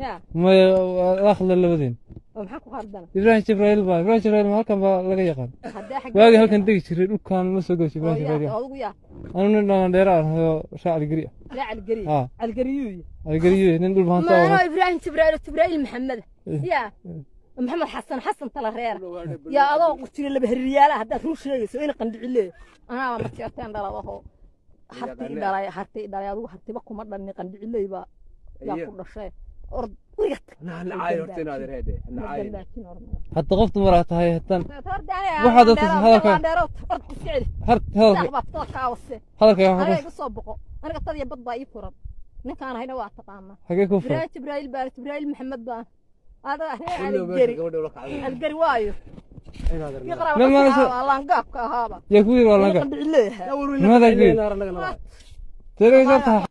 Yaa? Maya, waa khaldan labadiin. Oo maxaa ku khaldana? Ibraahim Jibrail baa, Ibraahim Jibrail ma halkan baa laga yaqaan. Haddee xaggee? Waagii halkan degi jiray, dhulkan ma soo geli Oo Ibraahim yaa Jibrail. Adigu yaa? Anu nin dhalan dheera aan hayo, shaa Caligeri ah. Raa Caligeri? Haa. Caligeriyuu? Caligeriyo nin dhul bahanta. Maanoo Ibraahim Jibrail, Jibrail Maxamed, yaa Maxamed Xasan, Xasan tala reera, yaa adoo jira laba heriyaala. Haddaad run sheegayso ina qandhici leeyo, anaaba ma jeerteen dhaladaho, harti i dhalay, harti i dhalay. Adigu hartiba kuma dhalni, qandhiciley baa yaa ku dhashay. Ord guriga tag. Dambaajin orna. Hadda qof dumar aa tahay haddaan waxaad dadka Ord iska celi. Hadalka Saaq baa tada kaawase. Hadalka Aniga iga soo boqo, aniga tad iyo bad baa ii furan. Ninkaan ahayna waa taqaanaa. Xagee ku furan? Ibraahim Jibrail baan, Jibrail Maxamed baan. Ada Caligeri, Caligeri waayo. Laangaabka ahaaba. Yaa ku yiri waa laga Qandhicileeyaha. Nimada ku yiri. Telegisa tahay.